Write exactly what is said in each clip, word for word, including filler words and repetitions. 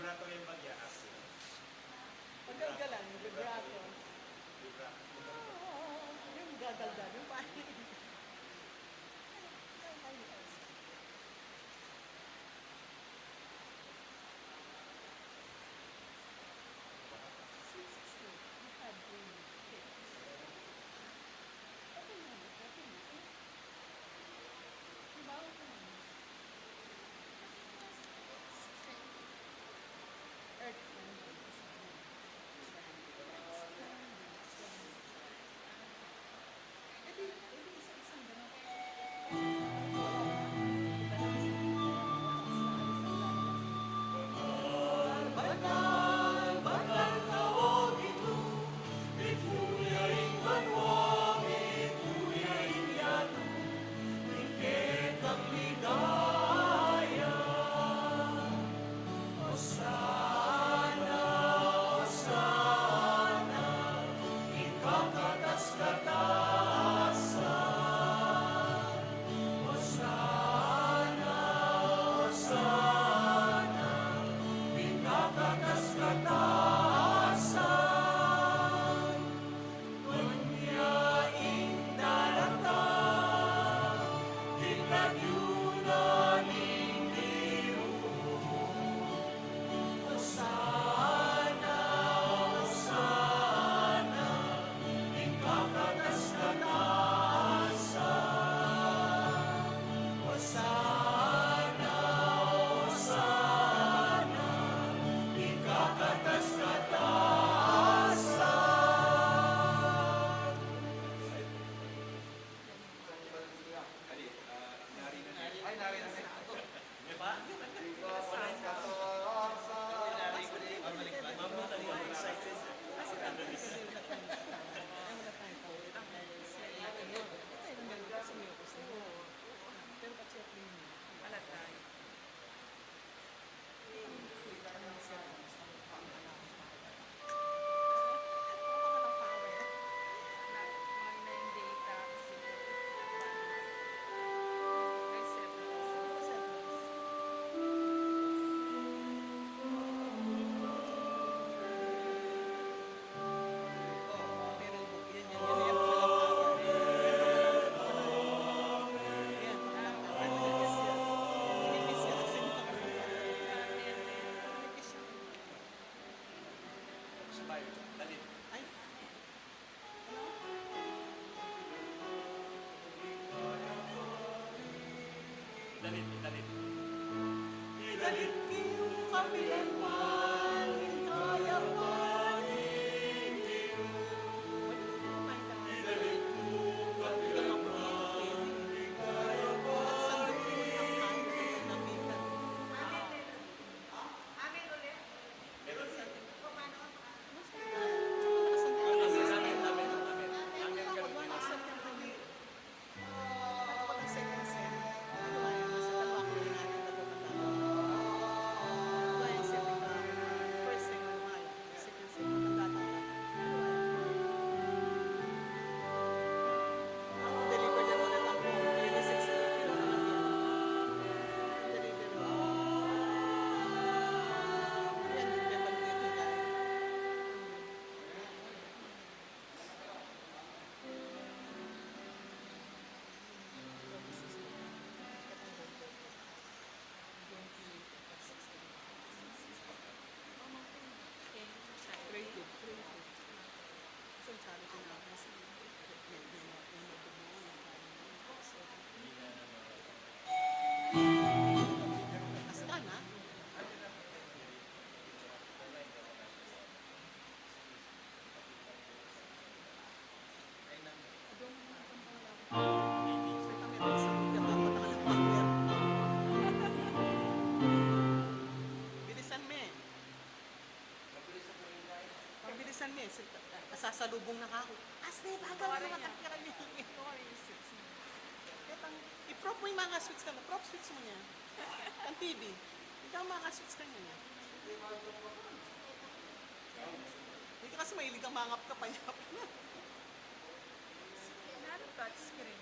Vibrato yung bagya, action. Paggalgalan, vibrato. Vibrato. Yung gagaldal, yung pa-, Sweet sixteen, you had three kids. Open mo, open mo. Trabaho ko naman. Earth friendly. Dalit, dalit. Bilisan me. Pabilisan me. Kasasalubung na ka ku. Aste, bagal na, matakira mi. I-prop mu ing manga sweets kanu. Prop sweets mu ne. Kang T V. Ika manga sweets kanu ne. Ika kasi mahilig kang manga kapayap. Nanu touch screen?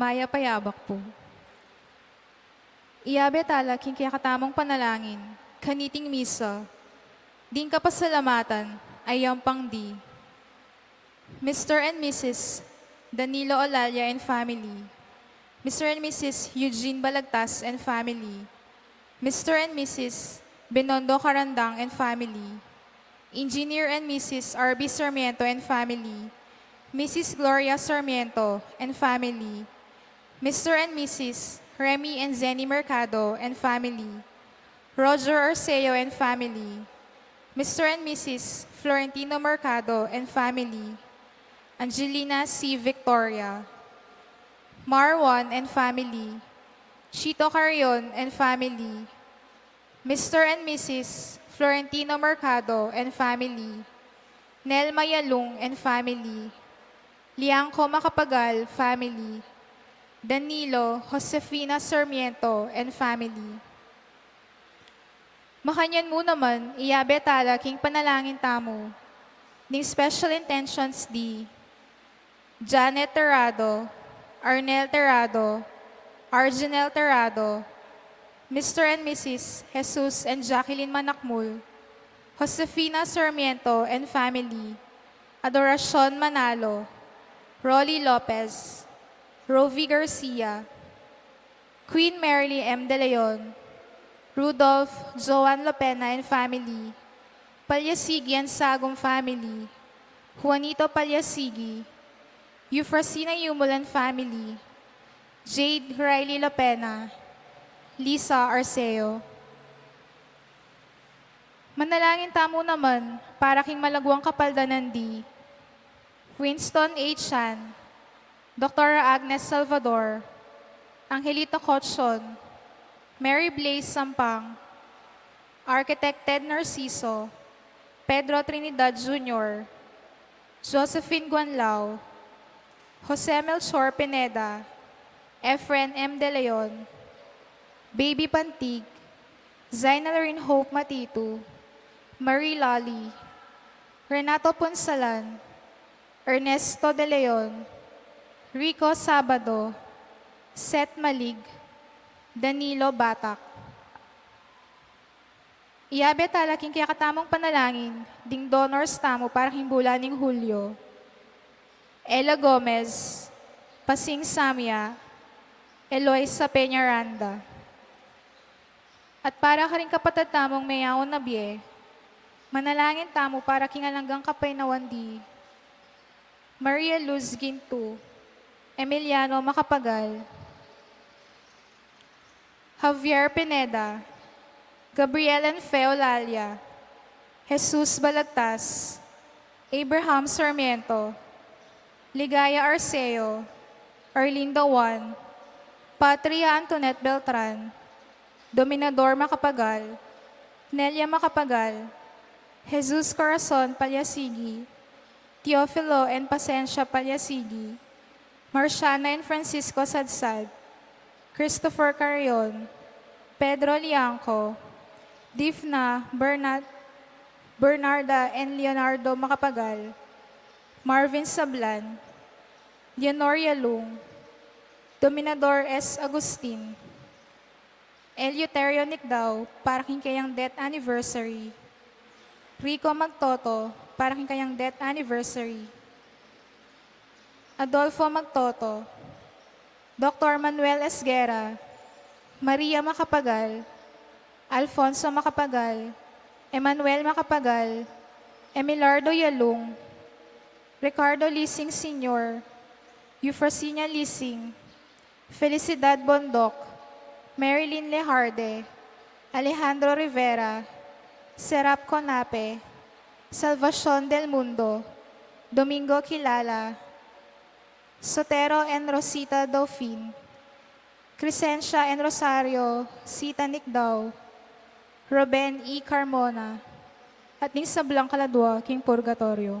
Mayap a yabak pu. Iyabe tala king kekatamung panalangin kaniting misa ding kapasalamatan a yampang di Mister and Missus Danilo Olalia and family, Mister and Missus Eugene Balagtas and family, Mister and Missus Binondo Carandang and family, Engineer and Missus R B Sarmiento and family, Missus Gloria Sarmiento and family, Mister and Missus Remy and Zenny Mercado and family, Roger Arceo and family, Mister and Missus Florentino Mercado and family, Angelina C. Victoria, Marwan and family, Chito Carrion and family, Mister and Missus Florentino Mercado and family, Nelma Yalung and family, Liangco Macapagal family, Danilo, Josefina Sarmiento and family. Makanyan mu naman, iyabe tala king panalangin tamu ning special intentions di Janet Terrado, Arnel Terrado, Arginel Terrado, Mister and Missus Jesus and Jacqueline Manakmul, Josefina Sarmiento and family, Adoracion Manalo, Rolly Lopez, Rovi Garcia, Queen Merly M. De Leon, Rudolph Joan Lopena and family, Palyasigi and Sagum family, Juanito Palyasigi, Eufrasina Yumul and family, Jade Riley Lopena, Lisa Arceo. Manalangin tamu naman para king malagwang kapaldanan di Winston A. Chan, Doktora Agnes Salvador, Angelita Cochon, Mary Blaze Sampang, Architect Ted Narciso, Pedro Trinidad Junior, Josephine Guanlao, Jose Melchor Pineda, Efren M. De Leon, Baby Pantig, Zainal Rin Hope Matitu, Marie Lally, Renato Punsalan, Ernesto De Leon, Rico Sabado, Seth Malig, Danilo Batak. Iyabe tala king kekatamung panalangin ding donors tamu para king bulan ning Hulyo: Ella Gomez, Pasing Samia, Eloisa Peñaranda. At para karing kapatad tamung meyaun na bie, manalangin tamu para king alang anggang kapaynawan di Maria Luz Ginto, Emiliano Macapagal, Javier Pineda, Gabriel and Fe Olalia, Jesus Balagtas, Abraham Sarmiento, Ligaya Arceo, Arlinda Juan, Patria Antoinette Beltran, Dominador Macapagal, Nelia Macapagal, Jesus Corazon Palyasigi, Teofilo and Pasensia Palyasigi, Marciana and Francisco Sadsad, Christopher Carrion, Pedro Liangco, Difna, Bernard, Bernarda and Leonardo Macapagal, Marvin Sablan, Leonor Yalung, Dominador S. Agustin, Eleuterio Nicdao, para king kayang death anniversary. Rico Magtoto, para king kayang death anniversary. Adolfo Magtoto, Doktor Manuel Esguerra, Maria Macapagal, Alfonso Macapagal, Emmanuel Macapagal, Emilardo Yalung, Ricardo Lising Senior, Eufrasinia Lising, Felicidad Bondoc, Marilyn Lejarde, Alejandro Rivera, Serap Conape, Salvacion Del Mundo, Domingo Quilala, Sotero and Rosita Dauphin, Crescencia and Rosario Sita Nicdao, Ruben E. Carmona, at ning sablang kaladua king purgatoryo.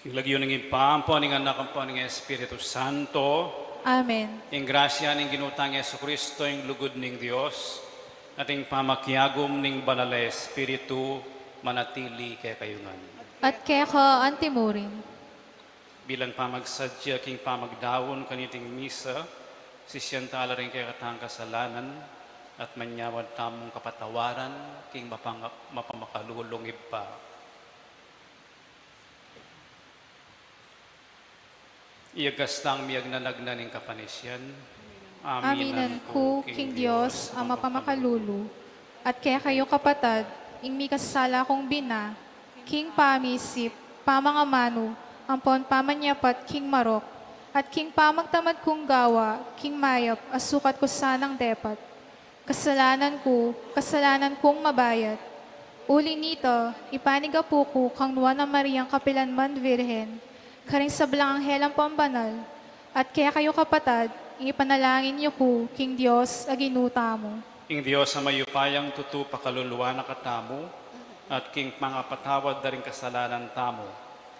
Lagyu ning Ibpa, ampo ning Anak, ampo ning Espiritu Santo. Amen. Ing grasya ning Ginu tang Jesucristo, ing lugud ning Dios, at ing pamakiagum ning Banal a Espiritu manatili kekayu ngan. At keka antimurin. Bilang pamagsadya king pamagdaun kaniting misa, sisian tala ring kekatang kasalanan at manyawad tamung kapatawaran king mapang-, mapamakalulung Ibpa. Iyagkas tang miyagnanagnan ing kapanisian. Aminan ku king Dios a mapamakalulu, at kekayu kapatad, ing mikasala kung bina, king pamisip, pamangamanu, ampon pamanyapat king marok, at king pamagtamad kung gawa king mayap a sukat ku sanang depat. Kasalanan ku, kasalanan kung mabayat. Uli nita, ipanigapu ku kang Nuan a Mariang kapilanman Virgen, karing sablang anghel ampon banal, at kekayu kapatad, ing ipanalangin yu ku king Dios a Ginu tamu. Ing Dios a mayupayang tutu pakaluluan na katamu, at king pangapatawad da ring kasalanan tamu,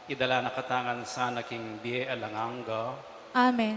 idala na katamu ngan sana king bie alang angga. Amen.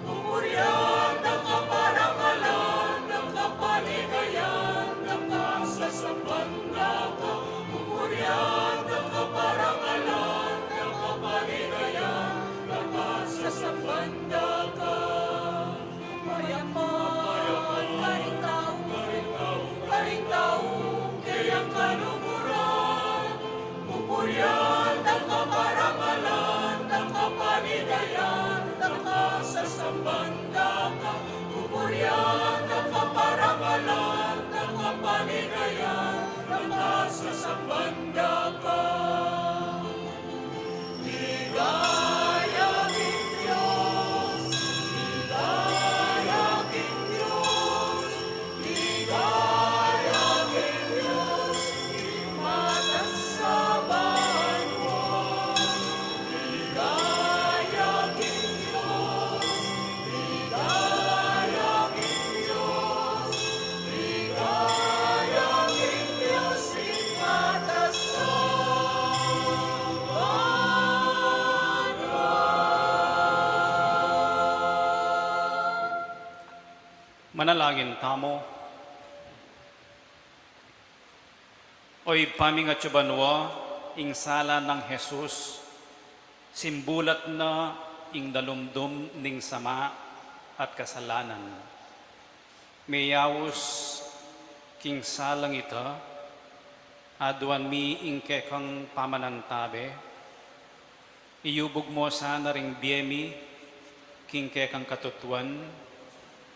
Pupurian da ka, parangalan da ka, paligayan da ka, sasamban da ka. Pupurian da ka, parangalan da ka, paligayan da ka, sasamban da ka. Mapayapan karing tau, karing tau, karing tau, keyang kaluguran. Pupurian da ka, parangalan da ka, paligayan da ka, sasamban da ka. Pupurian da ka, parangalan da ka, paligayan da ka, sasamban da ka. Ligaya king Dios, ligaya king Dios, ligaya king Dios, king matas a banua. Ligaya king Dios, ligaya king Dios, ligaya king Dios, king matas a banua. Manalangin tamu. O Ibpa ming atsu banua, ing sala nang Jesus, simbulat na ing dalumdum ning sama at kasalanan. Meyaus king salang ita, aduan mi ing kekang pamanantabe, iyubug mu sana ring bie mi king kekang katutuan,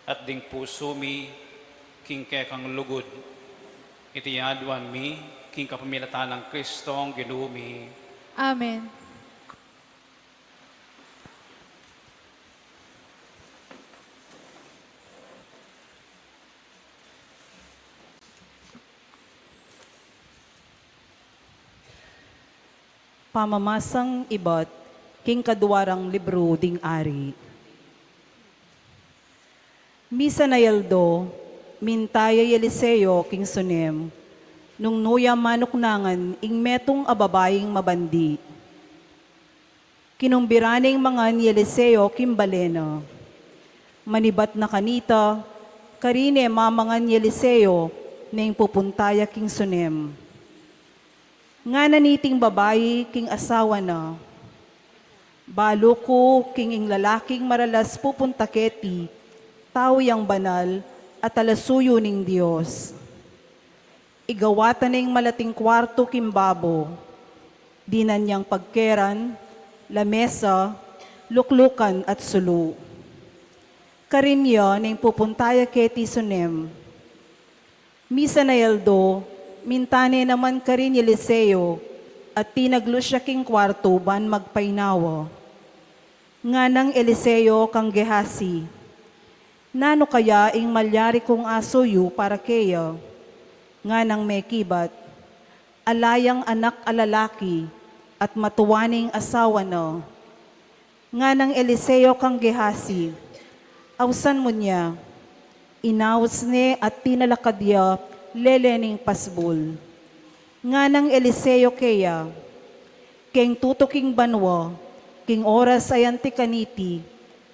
at ding pusu mi king kekang lugud. Iti aduan mi king kapamilatan nang Kristong Ginu mi. Amen. Pamamasang ibat king kaduarang libru ding Ari. Misan a aldo, minta ya i Eliseo king Sunem, nung nu ya manuknangan ing metung a babaing mabandi. Kinumbiran neng mangan i Eliseo king bale na. Manibat na kanita, karin e mamangan i Eliseo neng pupunta ya king Sunem. Ngana niting babai king asawa na, "Balu ku king ing lalaking maralas pupunta keti, tau yang banal at talasuyu ning Dios." Igawatan neng malating kuartu king babo. Dinan yang pagkeran, lamesa, luklukan at sulu. Karin ya neng pupunta ya keti Sunem. Misan a aldo, minta ne naman karin i Eliseo, at tinaglus ya king kuartu ban magpainawa. Nganang Eliseo kang Gehazi, "Nanu kaya ing malyari kung asuyu para keya?" Nganang mekibat, "Ala yang anak a lalaki, at matua neng asawa na." Nganang Eliseo kang Gehazi, "Ausan mu ne." Inaus ne at tinalakad ya lele ning pasbul. Nganang Eliseo keya, "Keng tutuking banua, king oras a anti kaniti,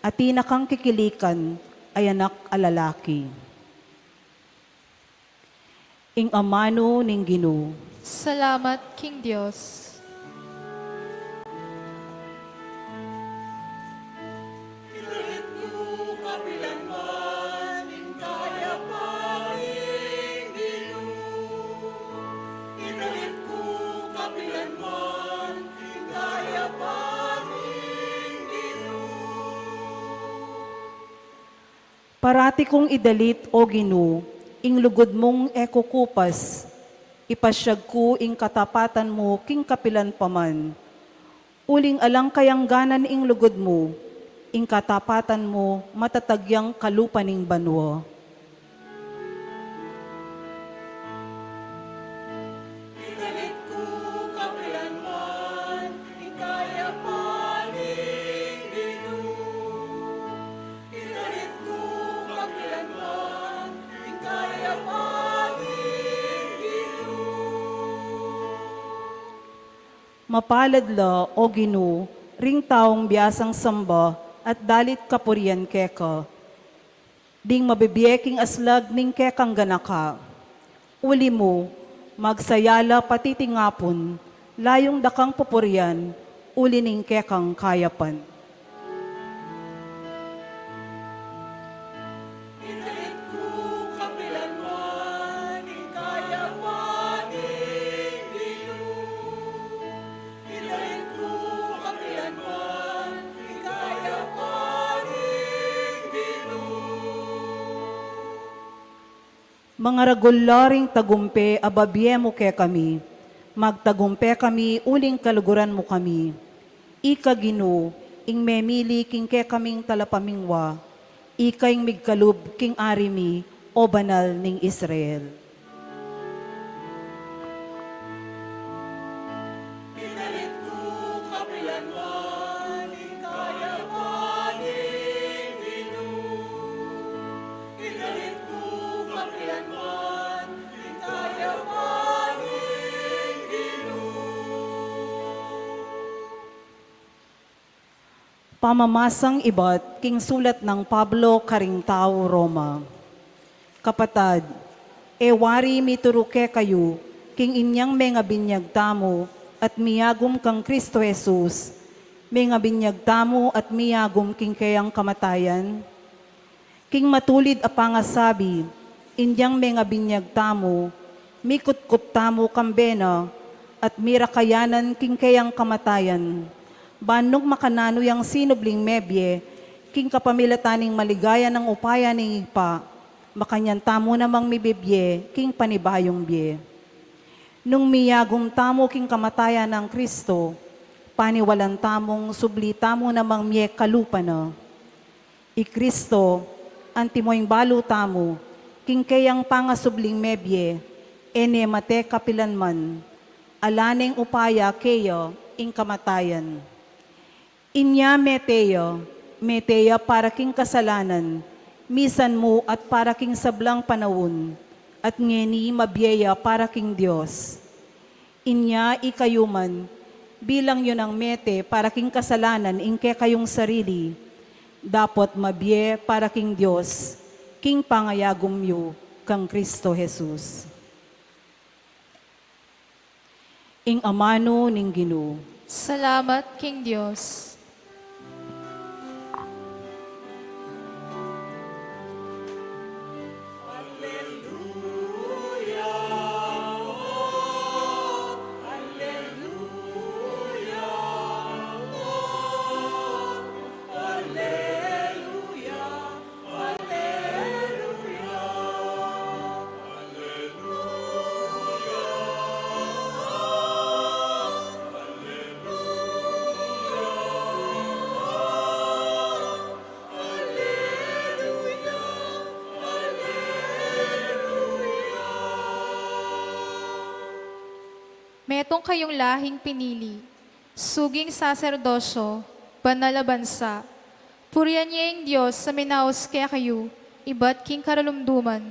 atin na kang kikilikan a anak a lalaki." Ing amanu ning Ginu. Salamat king Dios. Inalit ku kapilan man ing kayapan ning Ginu. Inalit ku kapilan man ing kayapan ning Ginu. Parati kung idalit, O Ginu, ing lugud mung e kukupas, ipasyag ku ing katapatan mu king kapilan pa man. Uling alang kayangganan ing lugud mu, ing katapatan mu matatag yang kalupa ning banua. Inalit ku kapilan man ing kayapan ning Ginu. Inalit ku kapilan man ing kayapan ning Ginu. Mapalad la, O Ginu, ring taung biasang samba at dalit kapurian keka. Ding mabibie king aslag ning kekang ganaka. Uli mu, magsaya la patitingapun, layung da kang pupurian, uli ning kekang kayapan. Inalit ku kapilan man ing kayapan ning Ginu. Inalit ku kapilan man ing kayapan ning Ginu. Mangaragul la ring tagumpe a babie mu kekami, magtagumpe kami uling kaluguran mu kami. Ika Ginu, ing memili king kekaming talapamingwa, ika ing migkalub king ari mi, O Banal ning Israel. Inalit ku kapilan man ing kayapan ning Ginu. Inalit ku kapilan man ing kayapan ning Ginu. Pamamasang ibat king sulat nang Pablo karing tau Roma. Kapatad, e wari mituru kekayu king inyang mengabinyag tamu at miyagum kang Kristo Jesus, mengabinyag tamu at miyagum king keyang kamatayan? King matulid a pangasabi, inyang mengabinyag tamu, mikutkut tamu kambe na, at mirakayanan king keyang kamatayan. Ban nung makananu yang sinubling mebie, king kapamilatan ning maligaya nang upaya ning Ibpa, makanyan tamu namang mibibie king panibayung bie. Nung miyagum tamu king kamatayan nang Kristo, paniwalan tamung subli tamu namang mie kalupa na. I Kristo, antimo ing balu tamu, king keyang pangasubling mebie, e ne mate kapilan man, ala neng upaya keya, ing kamatayan. Inya mete ya, mete ya para king kasalanan, misan mu at para king sablang panaun, at ngeni mabie ya para king Dios. Inya ikayu man, bilang yu nang mete para king kasalanan ing kekayung sarili, dapot mabie para king Dios, king pangayagum yu kang Kristo Jesus. Ing amanu ning Ginu. Salamat king Dios. Metung kayung lahing pinili, suging saserdosyo, banal a bansa. Purian ye ing Dios a minaus kekayu ibat king karalumduman,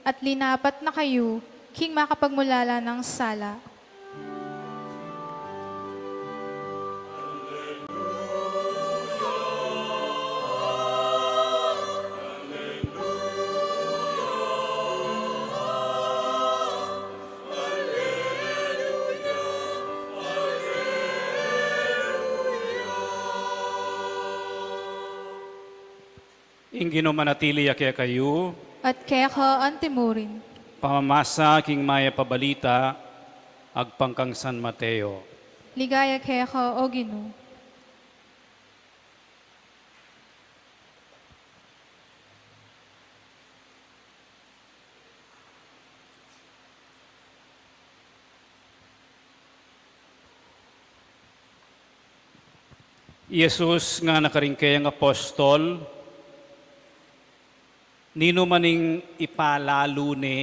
at linapat na kayu king makapagmulalang sala. Ing Ginu manatili ya kekayu. At keka antimurin. Pamamasa king Mayap a Balita agpang kang San Mateo. Ligaya keka, O Ginu. I Jesus ngana karing keyang apostol, "Ninu man ing ipalalu ne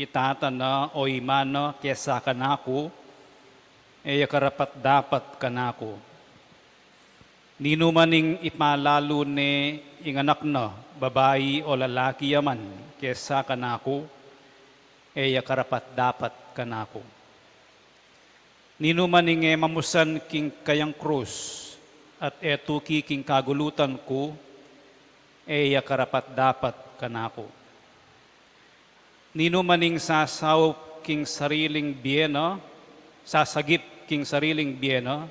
i tata na o i ina na kesa kanaku, e ya karapat-dapat kanaku. Ninu man ing ipalalu ne ing anak na, babai o lalaki ya man, kesa kanaku, e ya karapat-dapat kanaku. Ninu man ing e mamusan king kayang krus, at e tuki king kagulutan ku, e ya karapat-dapat kanaku. Ninu man ing sasaup king sariling bie na, sasagip king sariling bie na,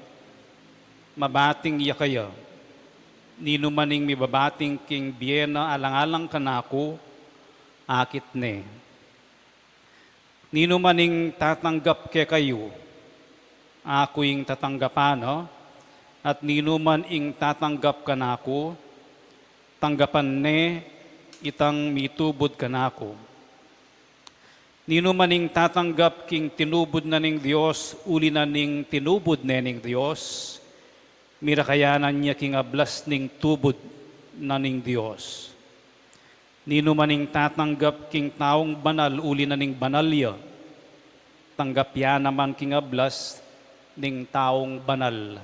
mabating ya kaya. Ninu man ing mibabating king bie na alang-alang kanaku, akit ne. Ninu man ing tatanggap kekayu, aku ing tatanggapan na, at ninu man ing tatanggap kanaku, tanggapan ne itang mitubud kanaku. Ninu man ing tatanggap king tinubud na ning Dios, uli na ning tinubud ne ning Dios, mirakayanan ya king ablas ning tubud na ning Dios. Ninu man ing tatanggap king taung banal, uli na ning banal ya, tanggap ya naman king ablas ning taung banal.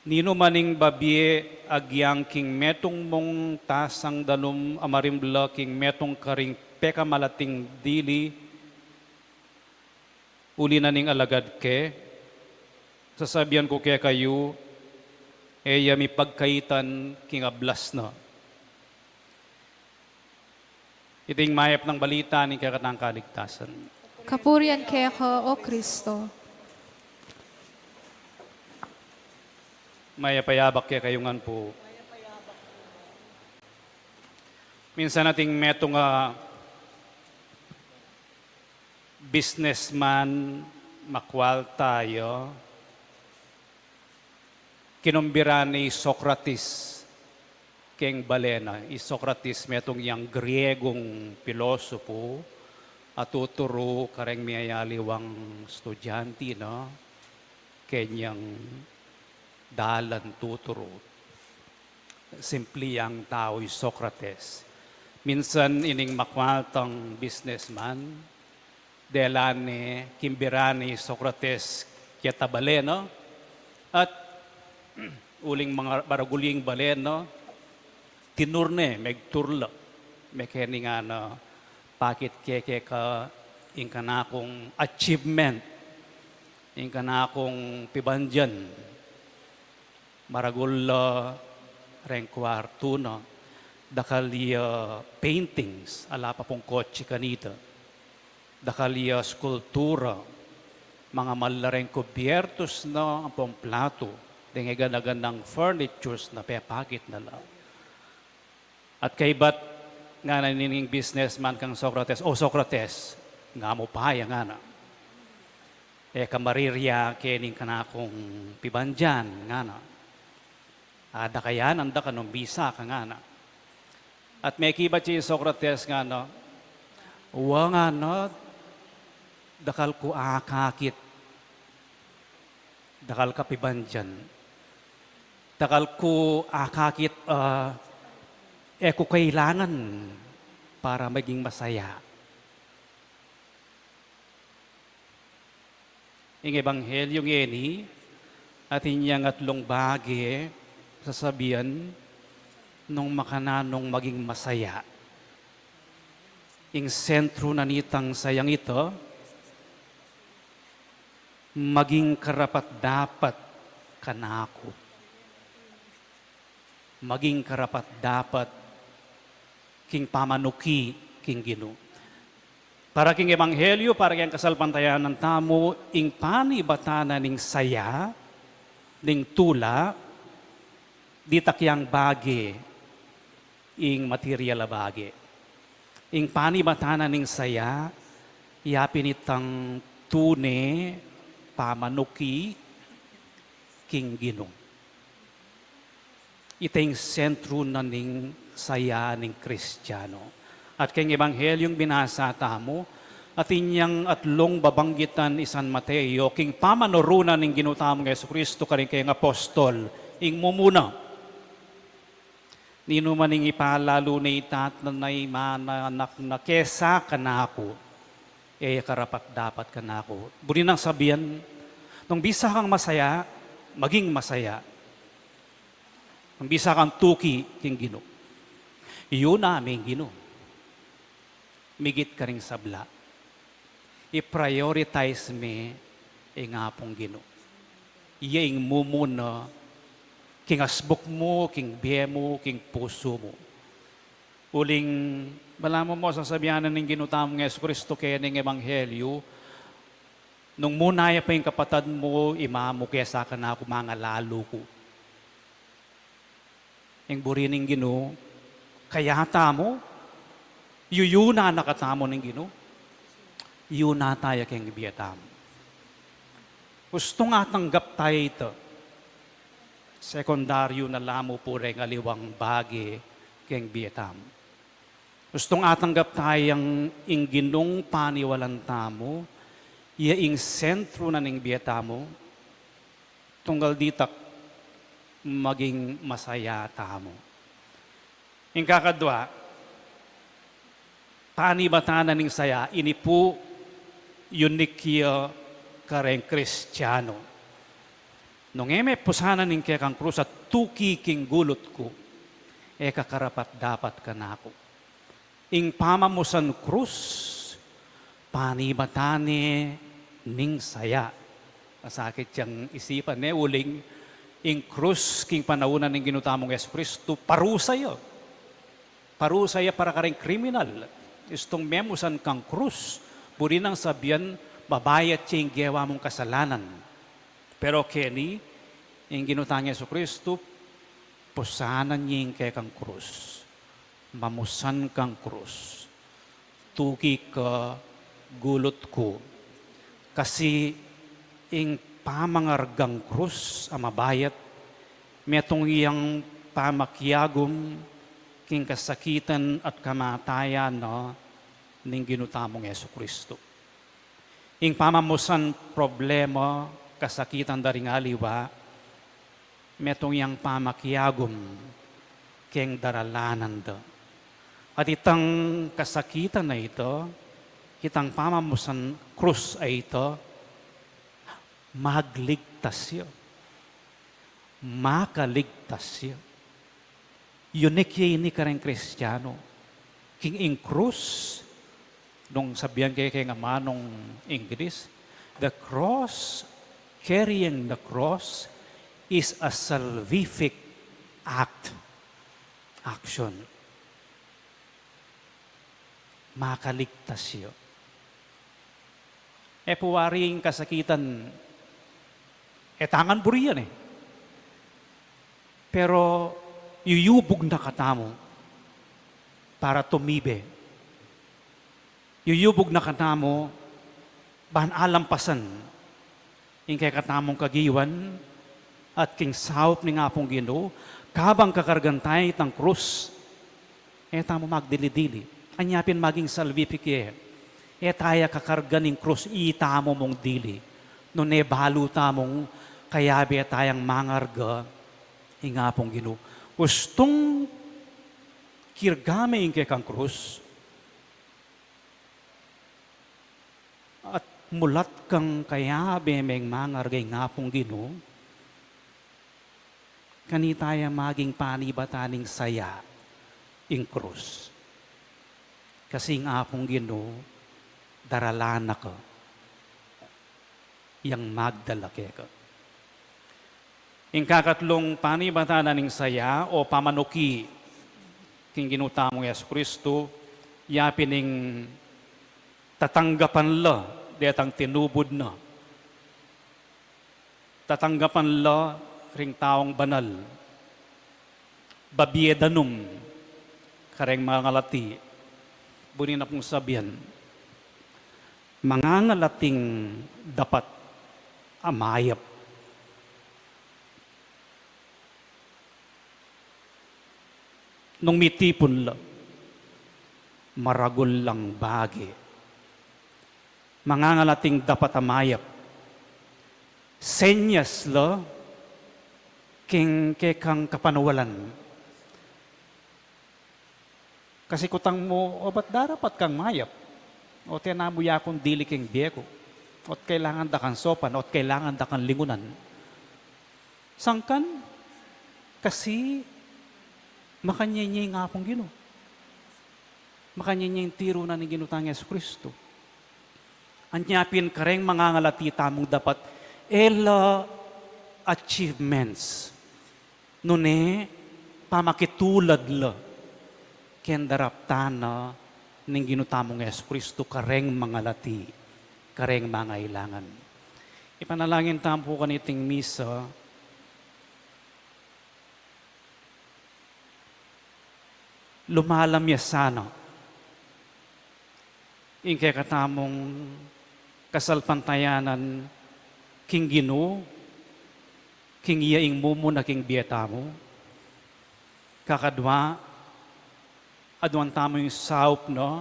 Ninu man ing babie agyang king metung mung tasang danum a marimla king metung karing pekamalating dili, uli na ning alagad ke, sasabian ku kekayu, e ya mipagkaitan king ablas na." Iting mayap nang balita ning kekatang kaligtasan. Kapurian keka, O Kristo. Mayap a yabak kekayu ngan pu. Minsan ating metung a businessman, makwalta ya, kinumbira ne i Socrates keng bale na. I Socrates metung yang Griegong pilosopo a tuturu kareng miyayaliwang estudyante na, kenyang dalan tuturu. Simple yang tau i Socrates. Minsan ining makwaltang businessman, dela ne, kimbira ne i Socrates Keta bale, no? At uling manga maragul ing bale, no? Tinur ne, megtur la. Mekeni ngana, pakit ke keka ing kanakung achievement, ing kanakung pibandian. Maragul la reng kuartu na, dakal ya paintings, ala pa pung kotse kanita. Dakal ya skultura, mangamal la reng kubiertos na ampong platu, deng gana-ganang furnitures na pepakit na la. At kaybat ngana ning businessman kang Socrates, "O Socrates, nga mu pa ya," ngana. "E ka mariria kening kanakung pibandian," ngana. "Ada kayanan da ka nung bisa ka," ngana. At mekibat ya i Socrates ngana, "Wa," ngana, "dakal ku akakit, dakal ka pibandian. Dakal ku akakit, ah, e ku kailangan para maging masaya." Ing ebanghelyo ngeni, atin yang atlung bage sasabian nung makananung maging masaya. Ing sentru na nitang sayang ita, maging karapat-dapat kanaku. Maging karapat-dapat king pamanuki king Ginu. Para king ebanghelyo, para king kasalpantayanan tamu, ing panibatan na ning saya, ning tula, ditak yang bage, ing material a bage. Ing panibatan na ning saya, ya pin itang tune pamanuki king Ginu. Ita ing sentru na ning saya ning Kristiano. At keng ebanghelyung binasa tamu, atin yang atlung babanggitan i San Mateo, king pamanuru na ning Ginu tamung Jesucristo karing kayang apostol, ing mumuna. Ninuman ing ipalalu ne i Tata na, i mananak na kesa kanaku, e ya karapat-dapat kanaku. Buri nang sabian, nung bisa kang masaya, maging masaya. Nung bisa kang tuki king Ginu, iyuna me ing Ginu migit karing sabla. I-prioritize me ing Apung Ginu. Iya ing mumuna king asbuk mu, king bie mu, king pusu mu. Uling, balamu mo sasabian na ning Ginu tamung Jesucristo keni king ebanghelyu, nung muna ya pa ing kapatad mu, i ama mu kesa kanaku, mangalalu ku. Ing buri ning Ginu kaya tamu, yuyuna na katamu ning Ginu, yuna taya keng bie tamu. Ustung atanggap taya ita, sekundaryu na la mu pu reng aliwang bage keng bie tamu. Ustung atanggap tayang ing Ginung paniwalan tamu, iya ing sentru na ning bie tamu, tunggal ditak maging masaya tamu. Ing kakadwa, panibatan na ning saya, ini pu unique ya kareng Kristiano. Nung e me pusanan ing kekang krus at tuki king gulut ku, e ka karapat-dapat kanaku. Ing pamamusan krus, panibatan ne ning saya. Masakit yang isipan, e, uling ing krus king panaun na ning Ginu tamung Jesucristo, parusa ya. Parusa ya para karing kriminal. Istung memusan kang krus, buri nang sabian, mabayat ya ing gewa mung kasalanan. Pero keni, ing Ginu tang Jesucristo, pusanan ye ing kekang krus. Mamusan kang krus. Tuki ka gulut ku. Kasi ing pamangargang krus a mabayat, metung yang pamakiagum king kasakitan at kamatayan na ning Ginu tamung Jesucristo. Ing pamamusan problema, kasakitan da ring aliwa, metung yang pamakiagum keng daralanan da. At itang kasakitan a ita, itang pamamusan krus a ita, Magligtas ya. Makaligtas ya. Unique ya ini kareng Kristiano. King ing krus, nung sabian ke keng amanung Ingles, the cross, carrying the cross is a salvific act, action. Makaligtas ya. E pu wari ing kasakitan, e ta ngan burian e. Pero yuyubug na katamu para tumibe. Yuyubug na katamu ban alampasan ing kekatamung kagiwan at king saup ning Apung Ginu, kabang kakargan taya itang krus, e tamu magdili-dili. Anya pin maging salvific ya. E taya kakargan ing krus, itamu mung dili. Nune balu tamung kayabe tayang mangarga ing Apung Ginu. Ustung kirga me ing kekang krus, at mulat kang kayabe meng mangarga ing Apung Ginu, kanita ya maging panibatan ning saya ing krus. Kasi ing Apung Ginu, daralan na ka, yang magdala keka. Ing kakatlung panibatan na ning saya o pamanuki king Ginu tamung Jesu Kristu, ya pin ing tatanggapan la detang tinubud na. Tatanggapan la ring taung banal. Babie danum kareng mangalati. Buni na pung sabian, mangangalating dapat a mayap. Nung mitipun la, maragul lang bage. Mangangalating dapat a mayap. Senyas la king kekang kapanualan. Kasi kutang mu, o ba't darapat kang mayap? O tena mu yakung dili king bie ku. O't kailangan da kang saupan, o't kailangan da kang lingunan. Sangkan, kasi makanyan ya ing Apung Ginu. Makanyan ya ing tiru na ning Ginu tang Jesu Kristu. Anya pin kareng mangangalati tamung dapat e la achievements, nune pamakitulad la keng daraptan na ning Ginu tamung Jesu Kristu kareng mangalati, kareng mangailangan. Ipanalangin tamu pu kaniting misa, lumalam ya sana ing kekatamung kasalpantayanan king Ginu, king iya ing mumuna king bie tamu. Kakadwa, aduan tamu ing saup na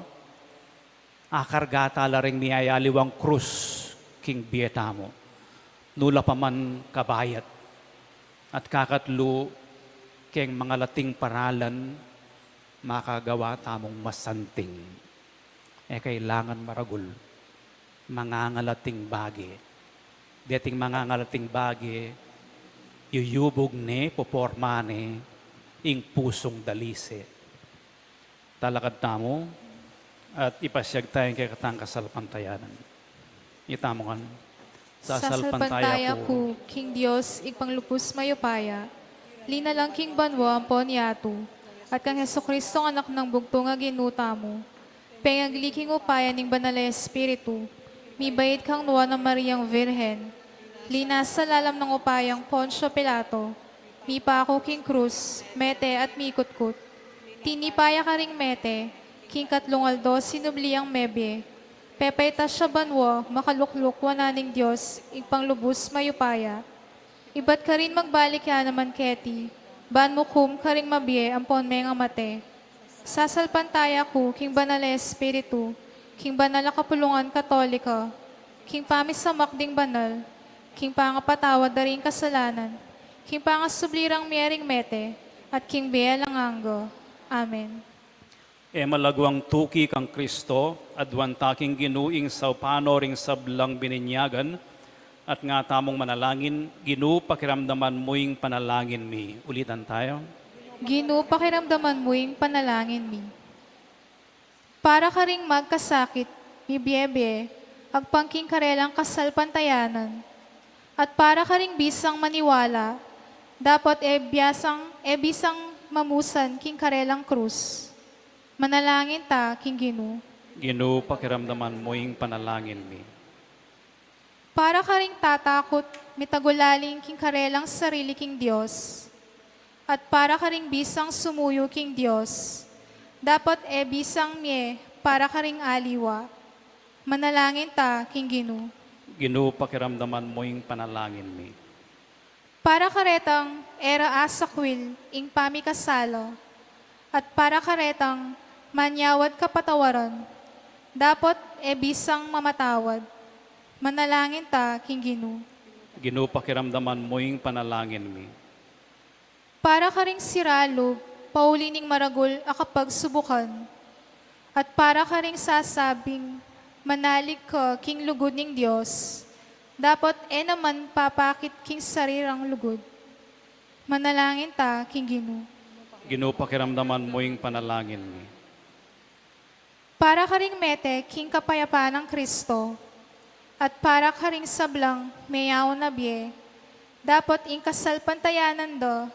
akarga ta la ring miyayaliwang krus king bie tamu, nula pa man kabayat. At kakatlu, keng mangalating paralan, makagawa tamung masanting. E kailangan maragul, mangangalating bage. Deting mangangalating bage, yuyubug ne, poporma ne ing pusung dalise. Talakad tamu at ipasiag taya ing kekatang kasalpantayanan. Itamu ngan. Sasalpantaya ku king Dios, Ibpang lubus mayupaya, linalang king banua ampon yatu, at kang Jesucristong Anak nang bugtung a Ginu tamu, pengagli king upaya ning Banal a Espiritu, mibait kang Nuan a Mariang Virgen, linasa lalam nang upayang Poncio Pilato, mipaku king krus, mete at mikutkut. Tinipa ya karing mete, king katlung aldo sinubli yang mebie. Pepaitas ya banua, makalukluk wanan ning Dios, Ibpang lubus mayupaya. Ibat karin magbalik ya naman keti, ban mukum karing mabie ampon mengamate. Sasalpantaya ku king Banal a Espiritu, king banal a kapulungan Katolika, king pamisamak ding banal, king pangapatawad da ring kasalanan, king pangasubli rang mie ring mete, at king bie alang angga. Amen. E malaguang tuki kang Kristo, aduan ta king Ginu ing saupan no ring sablang bininyagan, At nga tamung manalangin, Ginu, pakiramdaman mu ing panalangin mi. Ulitan tayo. Ginu, pakiramdaman mu ing panalangin mi. Para karing magkasakit, mibiebie, agpang king karelang kasalpantayanan, at para karing bisang maniwala, dapot e biasang, e bisang mamusan king karelang krus. Manalangin ta king Ginu. Ginu, pakiramdaman mu ing panalangin mi. Para karing tatakut, mitagulaling king karelang sarili king Dios, at para karing bisang sumuyu king Dios, dapot e bisang mie para karing aliwa. Manalangin ta king Ginu. Ginu, pakiramdaman mu ing panalangin mi. Para karetang e ra asakwil ing pamikasala, at para karetang manyawad kapatawaran, dapot e bisang mamatawad. Manalangin ta king Ginu. Ginu, pakiramdaman mu ing panalangin mi. Para karing sira lub, pauli ning maragul a kapagsubukan, at para karing sasabing manalig ka king lugud ning Dios, dapot e naman papakit king sarirang lugud. Manalangin ta king Ginu. Ginu, pakiramdaman mu ing panalangin mi. Para karing mete king kapayapan nang Kristo, at para karing sablang meyaun a bie, dapot ing kasalpantayanan da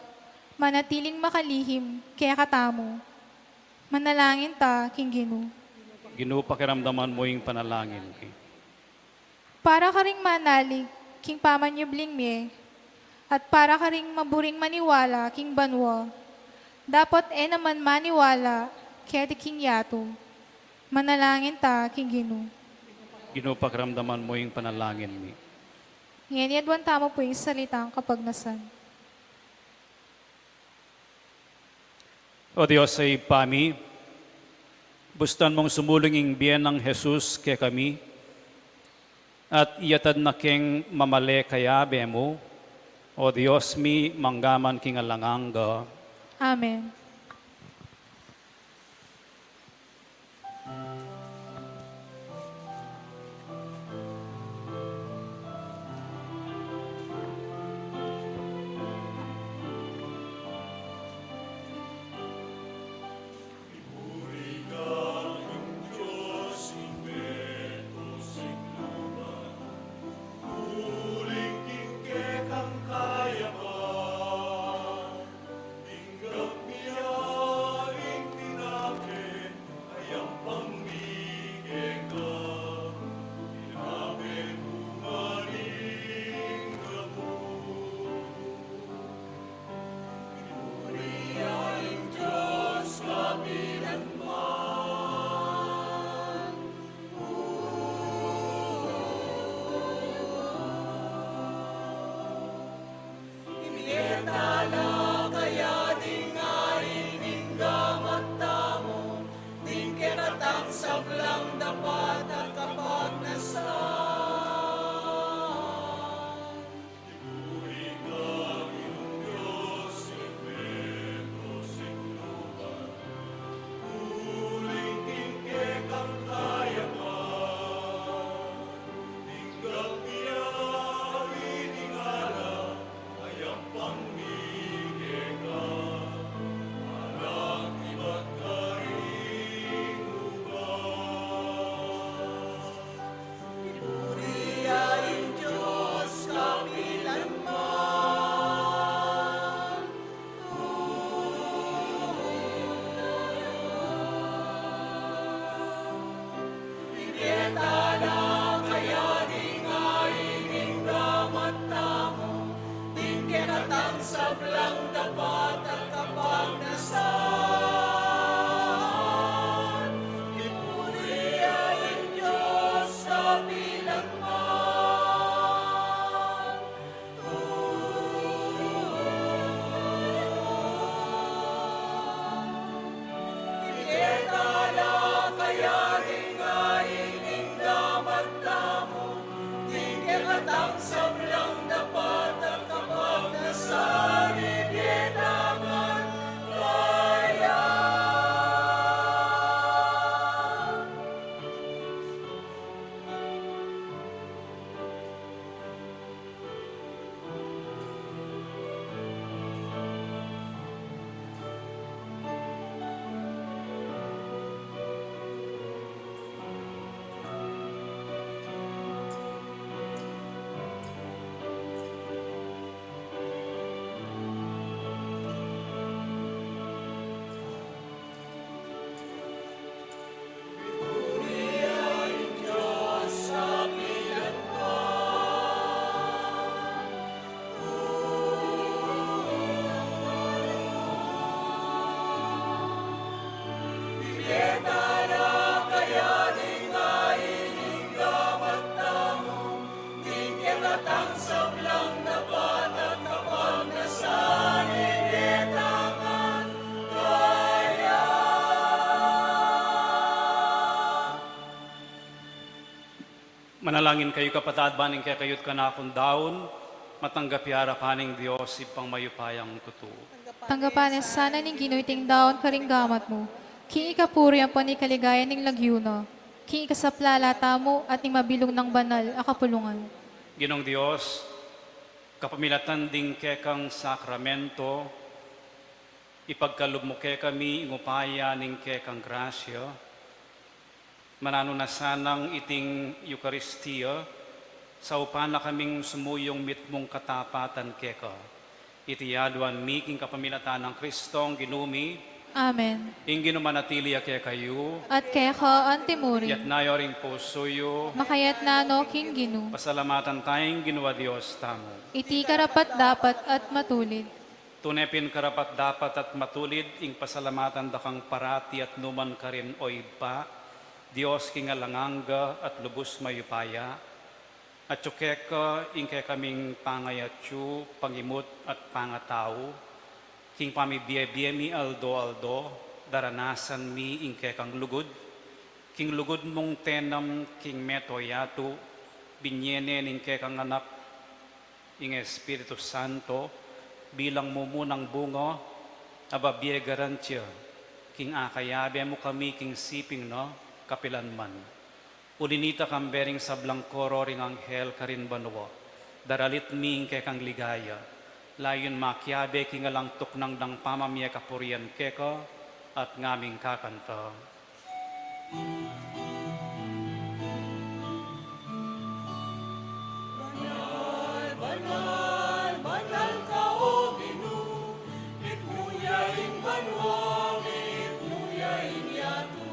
manatiling makalihim kekatamu. Manalangin ta king Ginu. Ginu, pakiramdaman mu ing panalangin mi. Para karing manalig king pamanyubling mie, at para karing maburing maniwala king banua, dapot e naman maniwala keti king yatu. Manalangin ta king Ginu. Ginu, pakiramdaman mu ing panalangin mi. Ngeni aduan tamu pu ing salitang kapagnasan. O Dios a Ibpa mi, bustan mung sumulung ing bie nang Jesus kekami, at iyatad na keng mamale kayabe mu, O Dios mi, mangga man king alang angga. Amen. Ing bie tala kaya ding ari ning gamat tamu, ding kekatang sablang dapat at kapagnasan. Ing bie tala kaya ding ari ning gamat tamu, ding kekatang sablang dapat at kapagnasan. Ipuri ya ing Dios kapilan man. Ing bie tala kaya ding ari ning gamat tamu, ding kekatang sablang dapat at kapagnasan. Ing bie tala Manalangin kayu, kapatad, ban ing kekayu't kanakung daun matanggap ya arapan ning Dios Ibpang mayupayang tutu. Tanggapan na sana ning Ginu iting daun karing gamat mu, king ikapuri ampon ikaligayan ning lagyu na, king ikasaplala tamu at ning mabilug nang banal a kapulungan. Ginung Dios, kapamilatan ding kekang sakramento, ipagkalub mu kekami ing upaya ning kekang grasya, mananu na sanang iting Eukaristia, saupan na kaming sumuyung mitmung katapatan keka. Iti aduan mi king kapamilatan nang Kristong Ginu mi. Amen. Ing Ginu manatili ya kekayu. At keka antimurin. Yatna yu ring pusu yu. Makayatna no king Ginu. Pasalamatan taya ing Ginu a Dios tamu. Iti karapat-dapat at matulid. Tune pin karapat-dapat at matulid ing pasalamatan da kang parati at nukarin man, o Ibpa, Dios king alang angga at lubus mayupaya. Atyu keka ing kekaming pangayatyu, pangimut at pangatau, king pamibie-bie mi aldo-aldo, daranasan mi ing kekang lugud, king lugud mung tenam king meto yatu, binie ne ning kekang Anak, ing Espiritu Santo, bilang mumunang bunga, a babie garantia, king akayabe mu kami king siping na, kapilan man. Uli nita, kambe ring sablang koro ring anghel karin banua, daralit mi ing kekang ligaya, layun makiabe king alang tuknang dang pamamie kapurian keka, at ngaming kakanta. Banal, banal, banal ka, O Ginu, mitmu ya ing banua, mitmu ya ing yatu,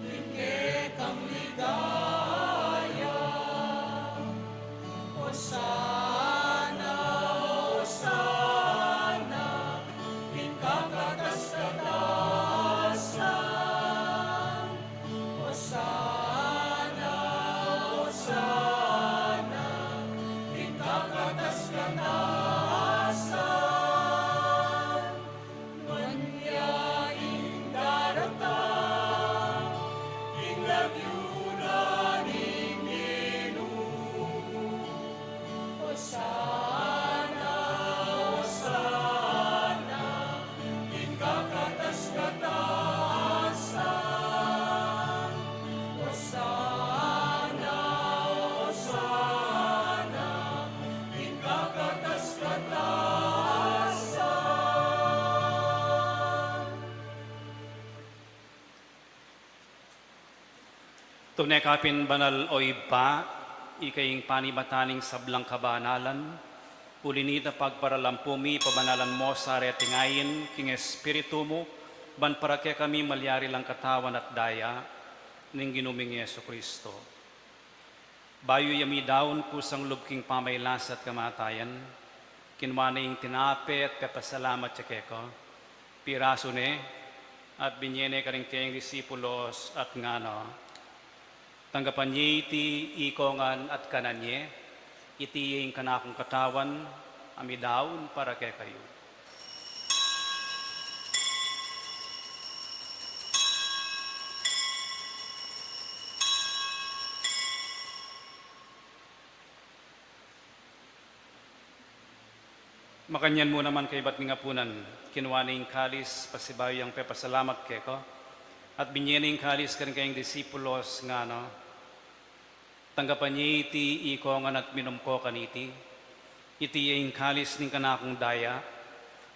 ing kekang ligaya. Osana, Osana, king kakatas-katasan. Osana, Osana, king kakatas-katasan. Nuan ya ing daratang, ing lagyu na ning Ginu. Osana, Osana, king kakatas-katasan. Osana, Osana, king kakatas-katasan. Tune ka pin banal, o Ibpa, ika ing panibatan ning sablang kabanalan. Uli nita, pagparalampu mi, pabanalan mo sa reting ain king Espiritu mu, ban para kekami malyari lang katawan at daya ning Ginu ming Jesucristo. Bayu ya midaun kusang lub king pamailasa at kamatayan, kinua ne ing tinape at pepasalamat ya keka, pirasu ne, at binie ne karing kayang disipulos, at ngana: Tanggapan ye iti ikongan at kanan ye, iti ing kanakung katawan, a midaun para kekayu. Makanyan mu naman kaybat ning apunan, kinua ne ing kalis, pasibayu yang pepasalamat keka, at binie ne ing kalis karing kayang disipulos, ngana: Tanggapan ye iti ikongan at minum ko kaniti. Iti ya ing kalis ning kanakung daya,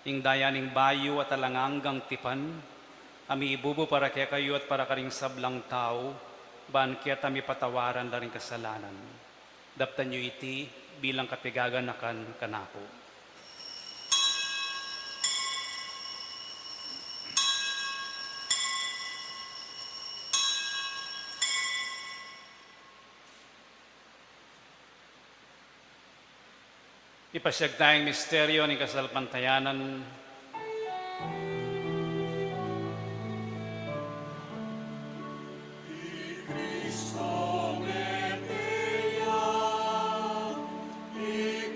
ing daya ning bayu at alang anggang tipan, a mibubu para kekayu at para karing sablang tau, ban keta mipatawaran la ring kasalanan. Daptan yu iti bilang kapigaganakan kanaku. Ipasiag taya ing misteryo ning kasalpantayanan. I Kristo mete ya, i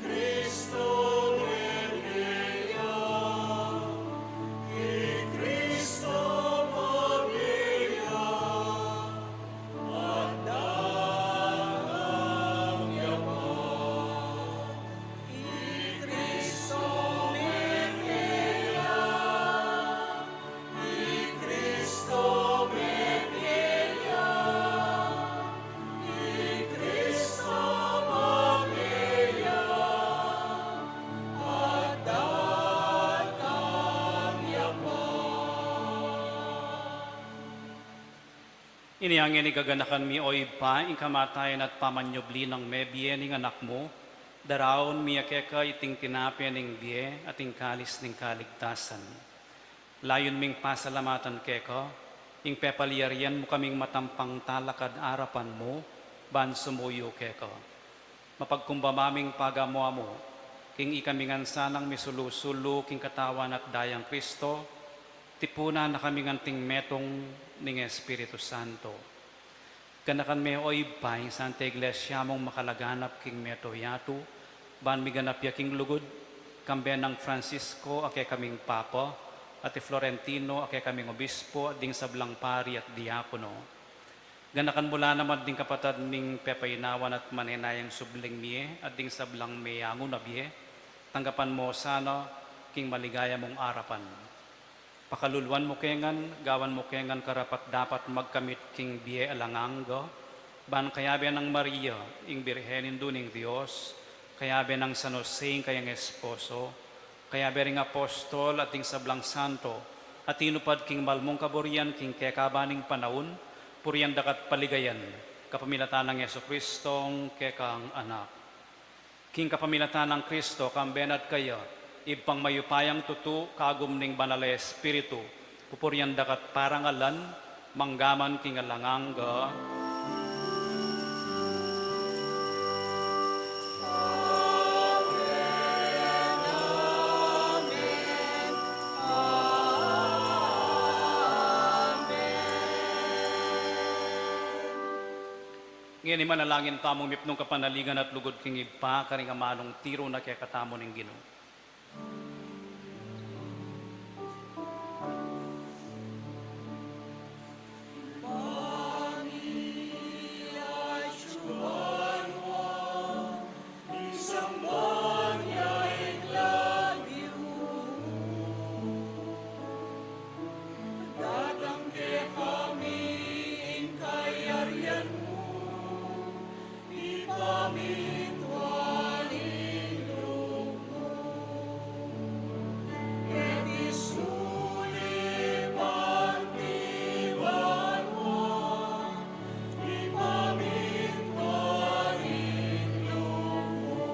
Inya ngeni gaganakan mi, o Ibpa, ing kamatayan at pamanyubli nang mebie ning Anak mu, daraun mi keka iting tinape ning bie at ing kalis ning kaligtasan. Layun ming pasalamatan keka ing pepalyarian mu kaming matampang talakad arapan mu ban sumuyu keka. Mapagkumbaba ming pagamu-amu king ikami ngan sanang misulu-sulu king Katawan at Dayang Kristo, tipunan na kami ngan king metung ning Espiritu Santo. Ganakan me, o Ibpa, ing Santa Iglesia mung makalaganap king meto yatu, ban miganap ya king lugud, kambe nang Francisco a kekaming Papa, at i Florentino a kekaming Obispo, at ding sablang pari at diakono. Ganakan mu la naman ding kapatad ming pepainawan at manenayang subling mie, at ding sablang meyangu na bie, tanggapan mu sana king maligaya mung arapan. Pakaluluan mu ke ngan, gawan mu ke ngan karapat-dapat magkamit king bie alang angga, ban kayabe nang Maria, ing Birhen Indu ning Dios, kayabe nang San Jose, ing kayang esposo, kayabe ring apostol at ding sablang santo, a tinupad king malmung kaburian king kekaban ning panaun, purian daka at paligayan, kapamilatan nang Jesucristong kekang Anak. King kapamilatan nang Kristo, kambe na at kaya, Ibpang mayupayang tutu, kagum ning Banal a Espiritu, pupurian daka at parangalan, manggaman king alang angga. Ngeni manalangin tamung mipnung kapanaligan at lugud king Ibpa, karing amanung tiru na kekatamu ning Ginu. Datang kekami ing kayarian mu, ipamintuan ing lub mu, keti sulip anti banua, ipamintuan ing lub mu.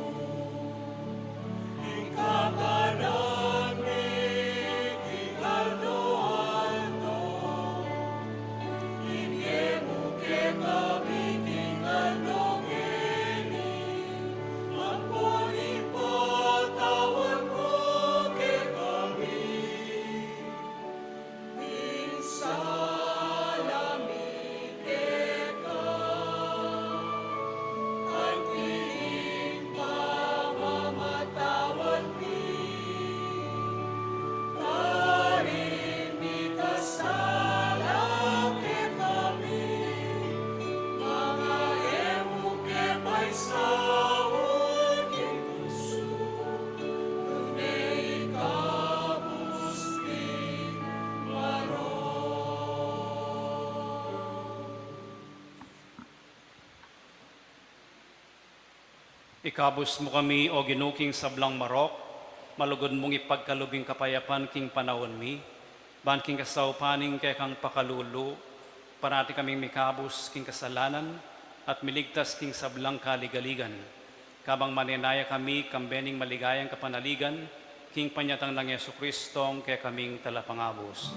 Ing sala mi keka, anti ing pamamatawad mi, karing mikasala kekami, manga e mu ke paisaul king tuksu, nune ikabus king marok. Ikabus mu kami, O Ginu, king sablang marok, malugud mung ipagkalub ing kapayapan king panaun mi, ban king kasaupan ning kekang pakalulu, parati kaming mikabus king kasalanan at miligtas king sablang kaligaligan. Kabang manenaya kami kambe ning maligayang kapanaligan, king panyatang nang Jesucristong kekaming Talapangabus.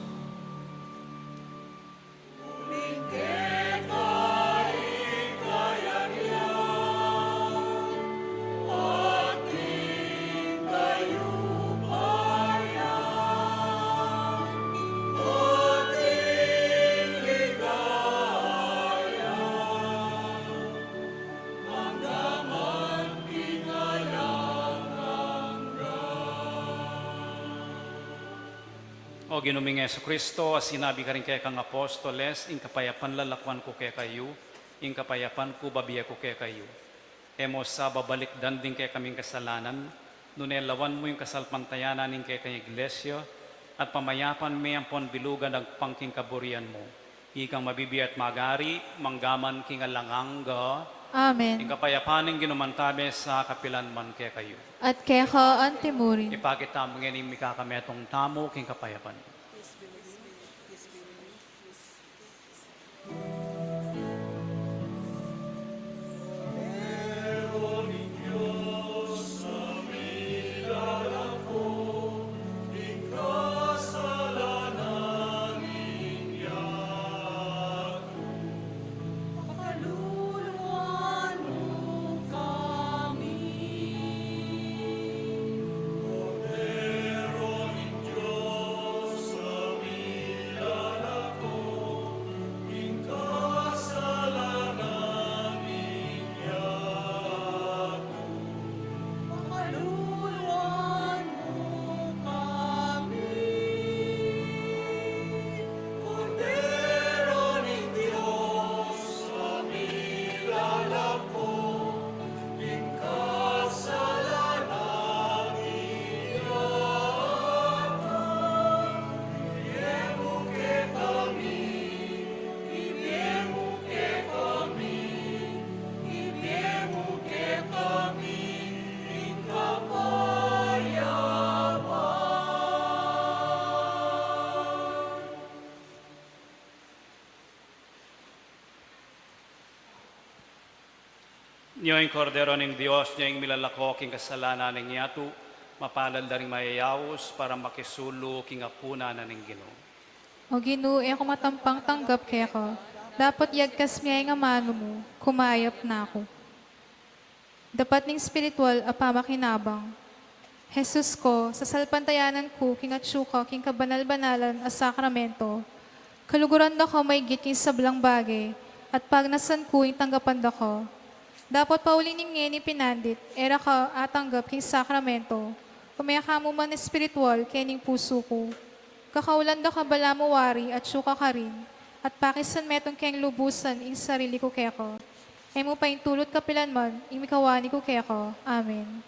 O Ginu ming Jesucristo, a sinabi karing kekang apostoles, ing kapayapan lalakuan ku kekayu, ing kapayapan ku babie ku kekayu. E mu sa babalikdan ding kekaming kasalanan, nune lawan mu ing kasalpantayanan ning kekang Iglesia, at pamayapan me ampon bilugan agpang king kaburian mu. Ikang mabibie at magari, manggaman king alang angga. Amen. Ing kapayapan ning Ginu mantabe sa kapilan man kekayu. At keka antimurin. Ipakit tamu ngeni ing mikakametung tamu king kapayapan. Nyo ing Kordero ning Dios, nyo ing milalako king kasalanan ning yatu, mapalad la ring mayayaus para makisulu king apunan na ning Ginu. O Ginu, e ku matampang tanggap keka, dapot yagkas me ing amanu mu, kumayap na ku. Dapat ning espiritual a pamakinabang. Jesus ko, sasalpantayanan ku king atsu ka king kabanal-banalan a sakramento, kaluguran da ka maigit king sablang bage, at pagnasan ku ing tanggapan da ka. Dapot pauli ning ngeni pinandit, e ra ka atanggap king sakramento, ume ka mu man espiritual kening pusu ku. Kakaulan da ka balamu wari atsu ka karin, at pakisan metung keng lubusan ing sarili ku keka. E mu paintulut kapilan man ing mikawani ku keka. Amen.